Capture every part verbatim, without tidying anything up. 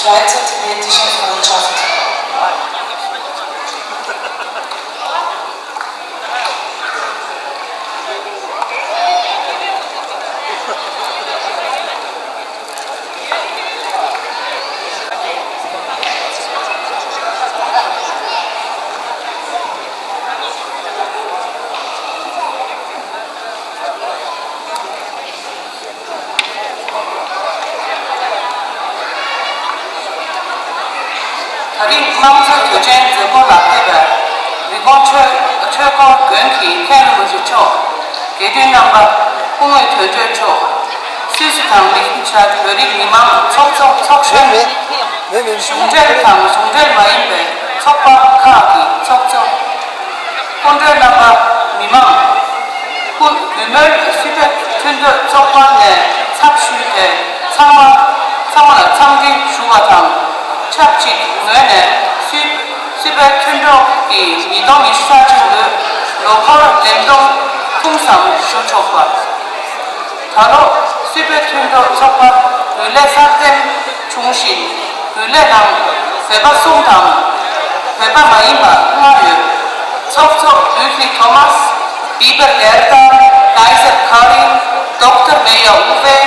Schweizer Tibetischen Freundschaft. ད་རིང་དམངས་གཙོའི་དུས་དྲན་མཛད་སྒོ་ལ་ཕེབས་པའི་རི་ཀོན་ཆོས་ཆོས་འཁོར་དགོན་གྱི་མཁན་རིན་པོ་ཆེ་མཆོག་དགེ་འདུན་རྣམ་པ། སྐུ་ངོ་དོན་གྲུབ་མཆོག་སུད་སི་དང་ལིག་ཆ་བོད་རིགས་མི་མང་ཚོགས་གཙོ་ཚོགས་གཞོན། གཞུང་འབྲེལ་དང་གཞུང་འབྲེལ་མ་ཡིན་པའི་ཚོགས་པ་ཁག་གི་ཚོགས་གཙོ། སྐུ་མགྲོན་རྣམ་པ། མི་མང་། སྐུ་གུས་མོས་སུད་བོད་མཐུན་གྲོགས་ཚོགས་པ་ནས་ཚབ་ཞུས་ཏེ་ཚང་མ་ཚང་མ་ལ་འཚམས་འདྲི་ཞུ་བ་དང་ཆབས་ཅིག་ངོས་ནས་སུད་སུད་བོད་མཐུན་གྲོགས་ཀྱི་ཉིས་སྟོང་ཉི་ཤུ་རྩ་གཅིག་ལོའི་ལོ་འཁོར་འགྲེམས་སྟོན་ཐུགས་བསམ་ཞུ་ཆོག་པ། ད་ལོ་སུད་བོད་མཐུན་གྲོགས་ཚོགས་པ་འོས་ལས་གསར་འདེམས་བྱུང་ཞིང་། འོས་ལས་ནང་བོད་པ་གསུམ་དང་། བོད་པ་མ་ཡིན་པ་ལྔ་ཡོད། ཚོགས་གཙོ་འོས་ཀྱི་ཐོ་མཱས། བི་པར་གེར་ཏར། ཀའི་སར་ཁ་རིན། ཌོག་ཊར་མེ་ཡ་ཨུ་ཝེ།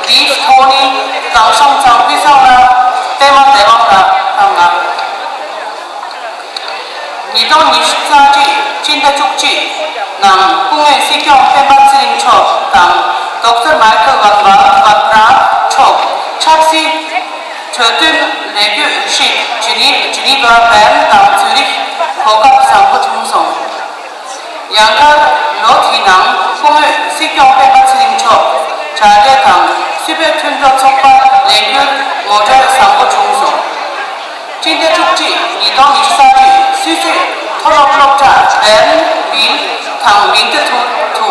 ལིས་ཐོ་ནི། དང་ཤང་ཚང་པི་སང་ལ། པད་མ་བདེ་དབང་ལགས་དང་ང་། ཉིས་སྟོང་ཉི་ཤུ་རྩ་གཅིག་སྤྱི་ཟླ་བཅུ་གཅིག་ནང་སྐུ་ངོ་སྲིད་སྐྱོང་སྤེན་པ་ཚེ་རིང་མཆོག་དང་ཌོག་ཊར་མའི་ཁལ་ཝན་ཝ་ཝན་པྲ་མཆོག་ཆབ་སྲིད་གྲོས་མཐུན་ལས་འགུལ་ཞིག་ཇི་ནི་ཇི་ནི་ཝ་བྷན་དང་ཛུ་རིག་གོ་སྐབས་བཟང་པོ་བྱུང་སོང་། ཡང་ཁ་ལོ་དེའི་ནང་སྐུ་ངོ་སྲིད་སྐྱོང་སྤེན་པ་ཚེ་རིང་མཆོག་མཇལ་འཕྲད་དང་སུད་བོད་མཐུན་གྲོགས་ཚོགས་པ་ལས་འགུལ་ངོ་སྤྲོད་བཟང་པོ་བྱུང་སོང་། སྤྱི་ཟླ་བཅུ་གཅིག་ཉིས་སྟོང་ཉི་ཤུ་རྩ་གཅིག་སུད་སི་མཐོ་སློབ་སློབ་གྲྭ་བེར་ལིན་དང་ཝིན་ཏེ་ཐུར་དུ་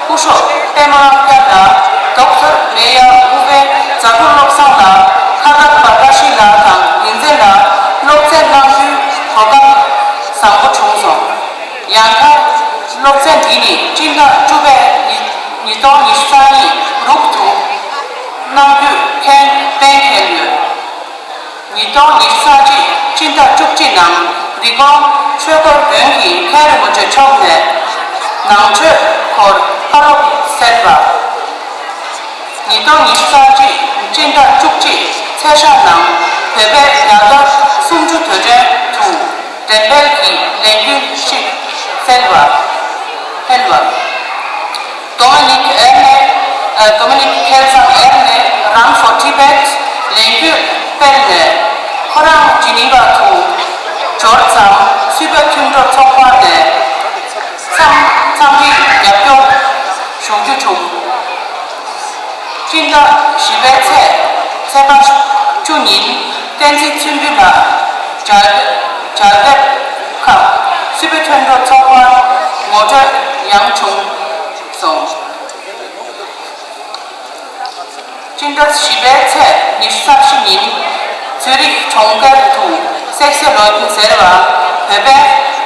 སྐུ་ཞབས་པད་མ་རང་རྒྱལ་ལགས། ཌོག་ཊར་མེ་ཡ་ཨུ་ཝེ་ཛ་གུར་བློ་བཟང་ལགས། ཁ་དར་བར་ཀ་ཤི་ལགས་དང་ཡིན་ཚད་ལ་སློབ་ཚན་གནང་རྒྱུའི་གོ་སྐབས་བཟང་པོ་བྱུང་སོང་། ཡང་ཁ་སློབ་ཚན་འདི་ནི་སྤྱི་ཟླ་བཅུ་པའི་ཉིས་སྟོང་ཉི་ཤུ་རྩ་གཉིས་རུབ་ཏུ་གནང་རྒྱུ་གཏན་གཏན་འཁེལ་ཡོད། ཉིས་སྟོང་ཉི་ཤུ་རྩ་གཅིག་སྤྱི་ཟླ་བཅུ་གཅིག་ནང་རི་ཀོན་ཆོས་འཁོར་དགོན་གྱི་མཁན་རིན་པོ་ཆེ་མཆོག་ནས་ནང་ཆོས་སྐོར་བཀའ་སློབ་གསན་པ། ཉིས་སྟོང་ཉི་ཤུ་རྩ་གཅིག་སྤྱི་ཟླ་བཅུ་གཅིག་ཚེས་ཤར་ནང་བོད་པའི་ཉག་ག་སུམ་ཅུ་དུས་དྲན་དུ་འགྲེམས་སྤེལ་གྱི་ལས་འགུལ་ཞིག་སྤེལ་བ། སྤེལ་བ། ཌོ་མི་ནིག་ཨེར་ནེ། ཨ། ཌོ་མི་ནིག་ཁེལ་ཚང་ཨེར་ནེ་Run for Tibet ལས་འགུལ་སྤེལ་ནས་ཁོ་རང་ཇི་ནི་ཝ་དུ་འབྱོར་ཙང་སུད་བོད་མཐུན་གྲོགས་ཚོགས་པ་ནས་འཚམས་འཚམས་འདྲི་རྒྱབ་སྐྱོར་ཞུ་རྒྱུ་བྱུང་། སྤྱི་ཟླ་བཞི་པའི་ཚེས་ཚེས་པ་བཅུ་ཉིན་བསྟན་འཛིན་ཚུལ་མཐུན་ལགས་མཇལ་མཇལ་འཕྲད་ཁག་སུད་བོད་མཐུན་གྲོགས་ཚོགས་པར་ངོ་སྤྲོད་ཡང་བྱུང་སོང་། སྤྱི་ཟླ་བཞི་པའི་ཚེས་ཉི་ཤུ་རྩ་བཞི་ཉིན་ཛུ་རིག་གྲོང་ཁྱེར་དུ་སེག་སེ་ལོ་ཏིན་ཟེར་བ་བོད་པའི་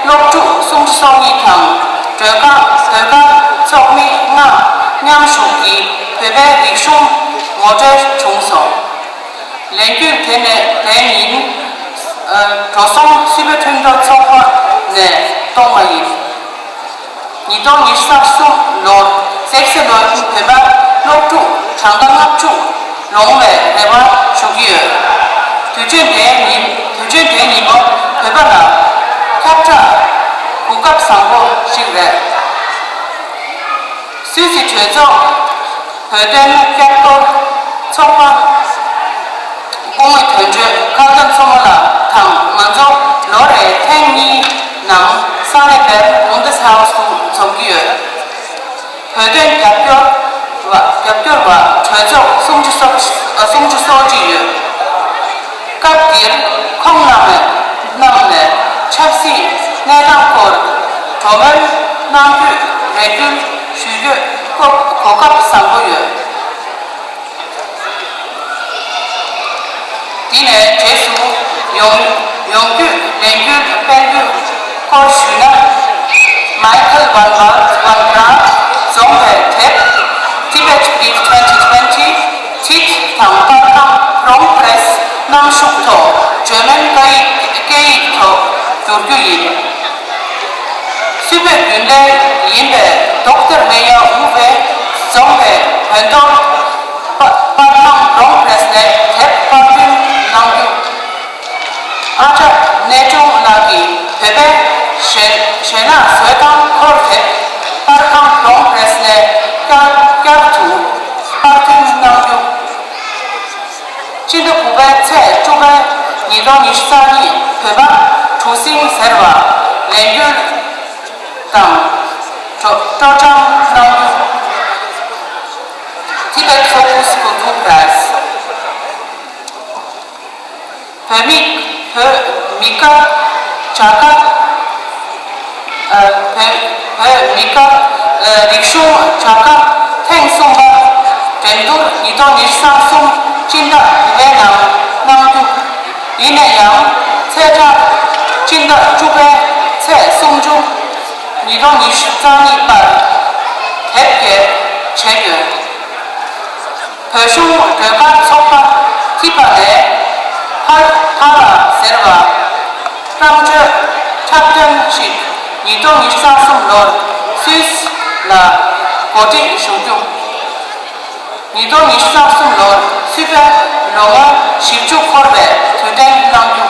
སློབ་ཕྲུག་སུམ་ཅུ་སོ་གཉིས་དང་ཟློས་གར་ཟློས་གར་ཚོགས་མི་ལྔ་མཉམ་ཞུགས་ཀྱིས་བོད་པའི་རིག་གཞུང་ངོ་སྤྲོད་བྱུང་སོང་། ལས་འགུལ་དེ་ནས་དེ་ཉིན་འགྲོ་སོང་སུད་བོད་མཐུན་གྲོགས་ཚོགས་པ་ནས་གཏོང་བ་ཡིན། ཉིས་སྟོང་ཉི་ཤུ་རྩ་གསུམ་ལོར་སེག་སེ་ལོ་ཏིན་བོད་པ་སློབ་ཕྲུག་གྲངས་ཀ་ལྔ་བཅུ་ལོངས་བའི་རེ་བ་ཞུ་གི་ཡོད། དུས་ཆེན་དེའི་ཉིན་དུས་ཆེན་དེའི་ཉིན་མོ་བོད་པ་ལ་ཁྱབ་བསྒྲགས་གོ་སྐབས་བཟང་པོ་ཞིག་རེད། སུད་སི་གྲོས་ཚོགས་བོད་དོན་བསྐྱར་གཏོད་ཚོགས་པ་སྐུ་ངོ་དོན་གཅོད་མཁར་རྒན་མཚོ་མོ་ལགས་དང་ང་ཚོ་ལོ་རེའི་ཐེངས་གཉིས་ནང་ས་གནས་བེར་ལིན་བྷུན་དེ་སི་ཧའུ་སི་དུ་འཛོམས་ཀྱི་ཡོད། བོད་དོན་རྒྱབ་སྐྱོར་བ་རྒྱབ་སྐྱོར་བ་གྲོས་ཚོགས་སུམ་ཅུ་སོ་སུམ་ཅུ་སོ་གཅིག་ཡོད། སྐབས་འདིར་ཁོང་རྣམ་པས་རྣམས་ནས་ཆབ་སྲིད་གནས་སྟངས་སྐོར་གྲོས་མོལ་གནང་རྒྱུའི་རེ་སྐུལ་ཞུ་རྒྱུའི་གོ་གོ་སྐབས་བཟང་པོ་ཡོད། དེ་ནས་རྗེས་སུ་ཡོང་ཡོང་རྒྱུའི་ལས་འགུལ་སྤེལ་རྒྱུའི་སྐོར་ཞུས་ན། མའི་ཁལ་ཝན་ཝ་ཝན་པྲ་རྫོང་བའི་དེབ་Tibet Brief twenty twenty ཐིད་དང་པར་ཁང་Prong Press གནང་ཞུགས་ འགྱུར་རྒྱུ་ཡིན། སུད་བོད་རྒྱུན་ལས་ཡིན་པའི་ཌོག་ཊར་མེ་ཡ་ཝུ་ཝེ་འཛོམས་པའི་བོད་མདོ་པ་པར་ཁང་གྲོང་པྲེས་ནས་དེབ་པར་སྐྲུན་གནང་རྒྱུ། ཨ་ཅག་གནས་ཆུང་ལགས་ཀྱིས་བོད་པའི་གཞས་གཞས་སྣ་བཟོ་སྟངས་སྐོར་དེབ་པར་ཁང་གྲོང་པྲེས་ནས་བསྐྱར་བསྐྱར་དུ་པར་སྐྲུན་གནང་རྒྱུ། སྤྱི་ཟླ་དགུ་པའི་ཚེས་བཅུ་པ་ཉིས་སྟོང་ཉི་ཤུ་རྩ་གཉིས་བོད་པ་གྲུ་གཟིངས་ཟེར་བ་ལས་འགུལ་དང་སྤྲོ་སྤྲོ་འཆམ་གནང་རྒྱུ། Tibet Focus Kultur Prize། བོད་མི་བོད་མི་སྐད་བྱ་དགའ། ཨ། བོད་བོད་མི་སྐད་ཨ། རིག་གཞུང་བྱ་དགའ་ཐེངས་གསུམ་པ་འགྲན་བསྡུར་ཉིས་སྟོང་ཉི་ཤུ་རྩ་གསུམ་སྤྱི་ཟླ་དགུ་པའི་ནང་གནང་རྒྱུ། ཡིན་ན་ཡང་ཚེས་གྲངས་སྤྱི་ཟླ་བཅུ་པའི་ཚེས་སུམ་ཅུ་ཉིས་སྟོང་ཉི་ཤུ་རྩ་གཉིས་བར་དེབ་སྐྱེལ་བྱས་ཡོད། བོད་གཞུང་ཟློས་གར་ཚོགས་པ་ཐི་པ་ནས་ཕར་ཕར་ལ་ཟེར་བ་བརྩམས་ཆོས་འཁྲབ་སྟོན་ཞིག་ཉིས་སྟོང་ཉི་ཤུ་རྩ་གསུམ་ལོར་སུད་སི་ལ་གོ་སྒྲིག་ཞུ་རྒྱུ། ཉིས་སྟོང་ཉི་ཤུ་རྩ་གསུམ་ལོར་སུད་པའི་ལོ་ངོ་བཞི་བཅུ་འཁོར་བའི་དུས་དྲན་གནང་རྒྱུ།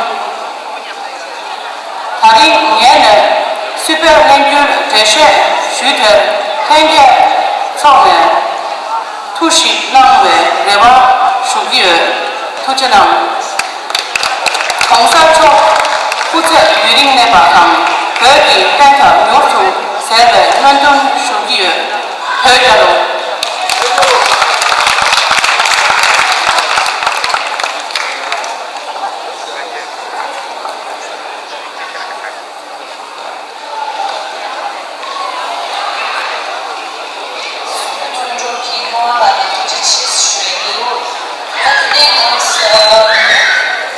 ད་རིང་ངས་ནས་སུད་པའི་གནས་འགུལ་འགྲེལ་བཤད་ཞུས་དོན་ལྷན་རྒྱས་ཚོགས་ནས་ཐུགས་ཞིབ་གནང་བའི་རེ་བ་ཞུ་གི་ཡོད། ཐུགས་རྗེ་གནང་། ༸གོང་ས་མཆོག་སྐུ་ཚེ་ཡུན་རིང་གནས་པ་དང་བོད་ཀྱི་བསྟན་དར་མྱུར་དུ་གསལ་བའི་སྨོན་འདུན་ཞུ་གི་ཡོད། བོད་རྒྱལ་ལོ། ཁྱོད་ཚོ་གིས་སྐུ་ངོ་ལགས་ལ་ཐུགས་རྗེ་ཆེ་ཞུ་ཡི་འདུག་ད་དེ་ནས་ང་ཚོ་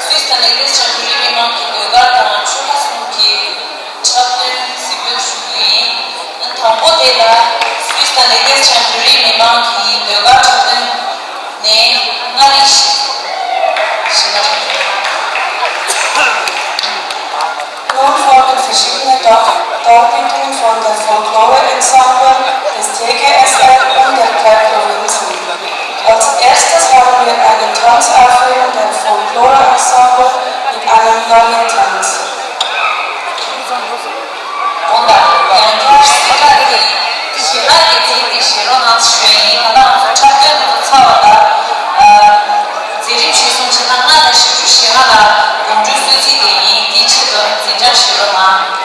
སུད་སི་དང་ནེ་ཐར་ལེན་ཌི་ཆེན་པོ་རི་མི་མང་གི་ཟློས་གར་དང་ཆོལ་ཁ་གསུམ་གྱི་འཁྲབ་སྟོན་གཟིགས་འབུལ་ཞུ་རྒྱུ་ཡིན། དང་པོ་དེ་ལ་སུད་སི་དང་ནེ་ཐར་ལེན་ཌི་ཆེན་པོ་རི་མི་མང་གི་ཟློས་གར་འཁྲབ་སྟོན་ནས་མངའ་རིས་ཞིག་ཞིག་ན། Nun folgt verschiedene Dar-, Darbietungen von der Folklore-Ensemble des T G S F und der Kräfler Winsen. Als erstes haben wir einen Tanzaufführung der Folklore-Ensemble mit einem Balletttanz. དགོངས་དག་ཡང་བསྐྱར་སུད་ཁ་གི་གཞས་སྣ་སྡེ་ཚན་དེ་གཞས་སློབ་གནང་ཞུ་ཡ་ཡིན། ད་ལྟ་ང་ཚོ་འཁྲབ་སྟོན་དེ་ཚོ་ཚར་བ་ལ། ཨ། མཛད་རིམ་གཞིར་བཟུང་བྱས་ན་ལྔ་ནས་བཞི་བཅུ་ཞེ་ལྔ་ལ་དགོང་དྲོའི་གསོལ་ཚིགས་དེ་ཡིན། དེའི་ཆེད་དུ་འཛིན་གྲྭ་ཞིག་རོགས་གནང་།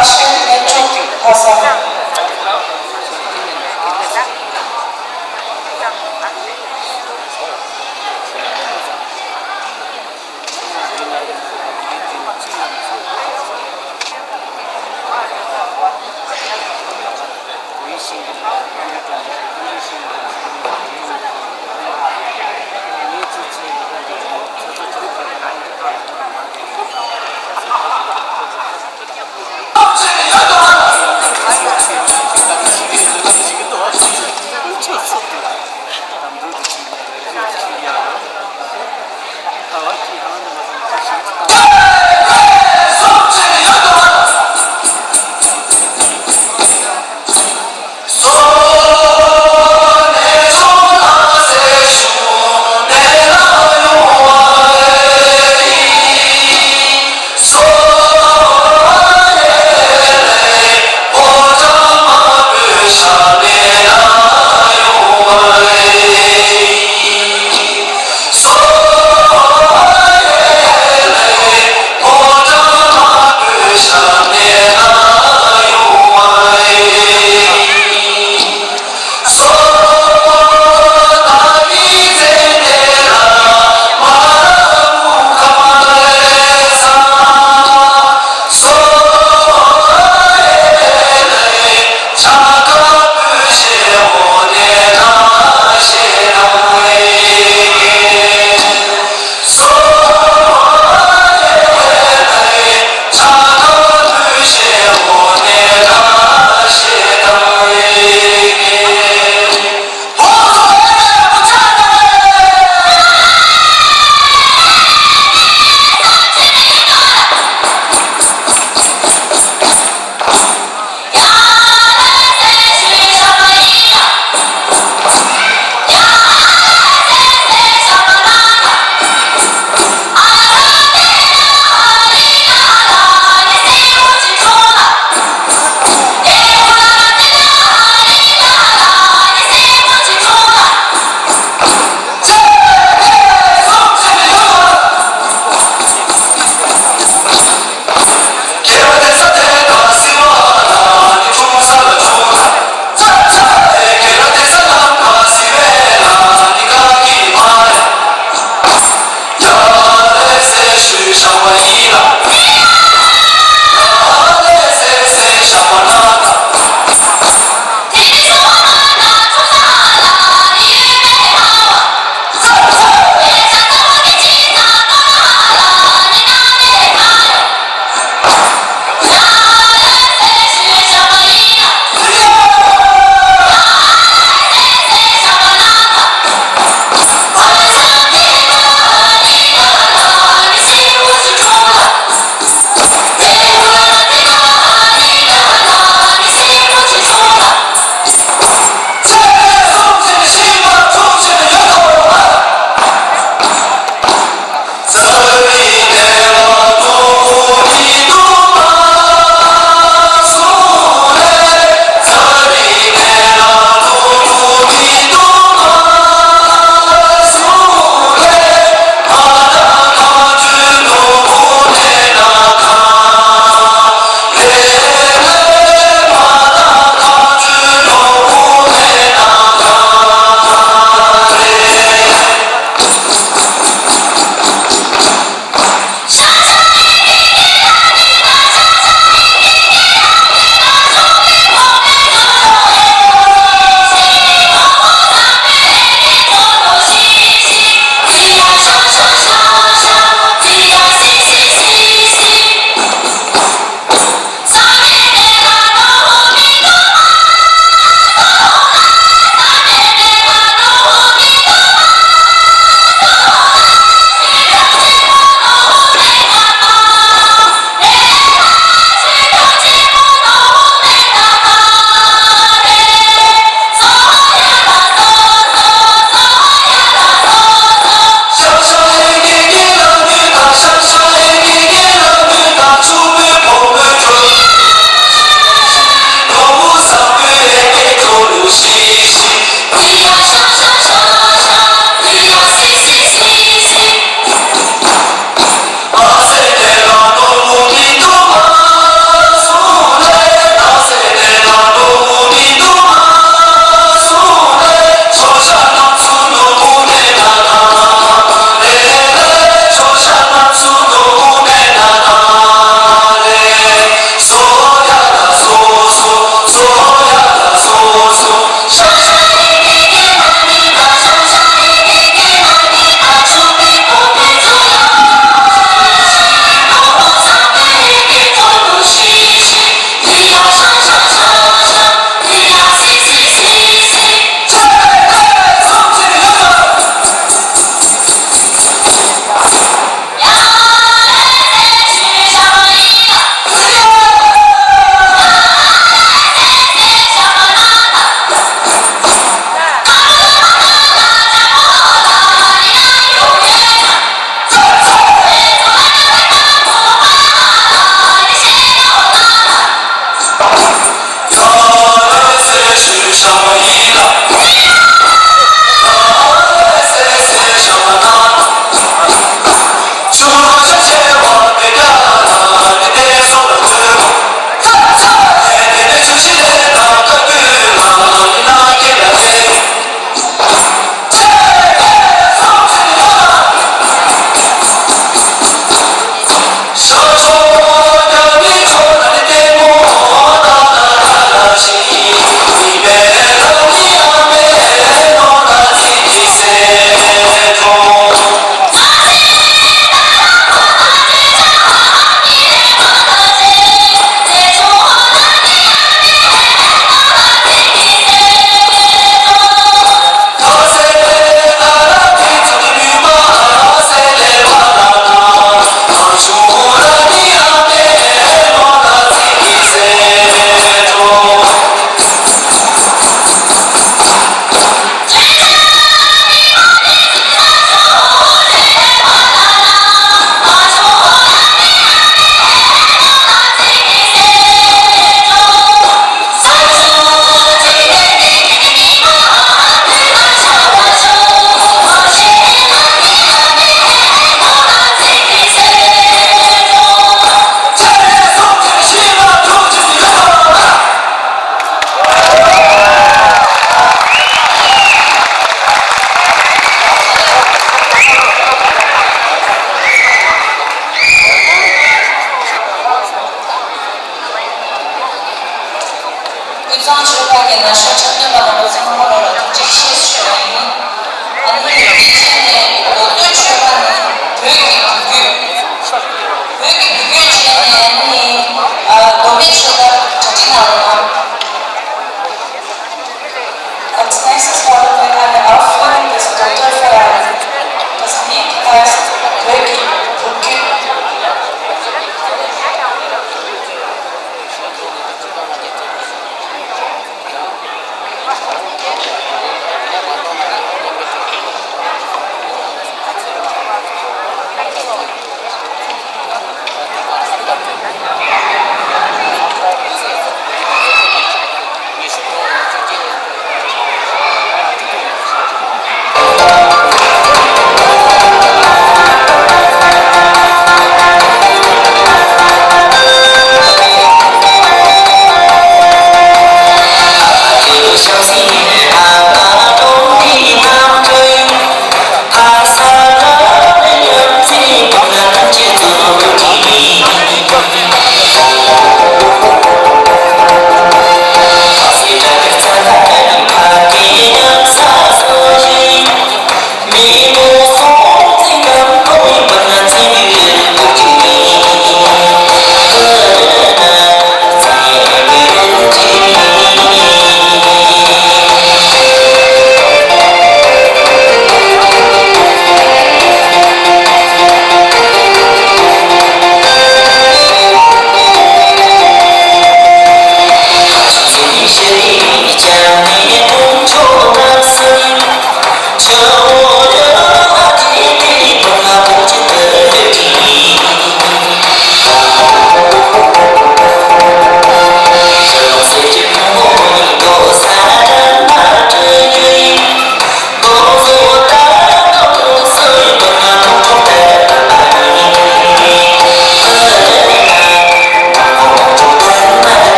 ཤེས་ནས་ཕྱོགས་ཀྱི་ཕ་ས།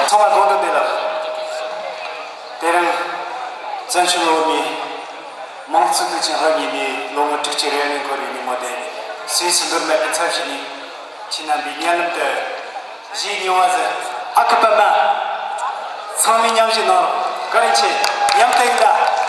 ཚང་མ་གོང་དུ་བདེ་ལེགས། དེ་རིང་བཙན་བྱོལ་བོད་མིའི་དམངས་གཙོའི་དུས་ཆེན་ལྷོ་ཉིན་མོའི་ལོ་ངོ་དྲུག་ཅུ་རེ་གཉིས་འཁོར་བའི་ཉིན་མོ་དེ། སུད་སི་འདུར་མེད་ཀྱི་ཚབ་ཞུས་ནས་ཁྱེད་རྣམ་པའི་སྙན་ལམ་དུ་གཞས་མྱོང་བ་ཟེར། ཨ་ཁུ་པད་མ། ཚང་མས་མཉམ་ཞུགས་གནང་རོགས། བཀའ་དྲིན་ཆེ། མཉམ་དུ་ཡིན་ད།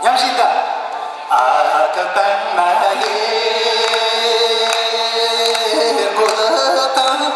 ཉམས་ཞིབ་དང་། ཨ་ཁུ་པད་མ་ཡིས་གོས་དང་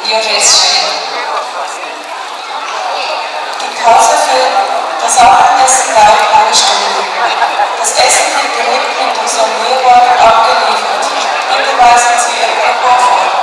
Hier feststellen. Die Pause für das Abendessen dauert eine Stunde. Das Essen wird direkt mit unserem Mehlwolf abgeliefert. Bitte weisen Sie Ihr Gepäck vor.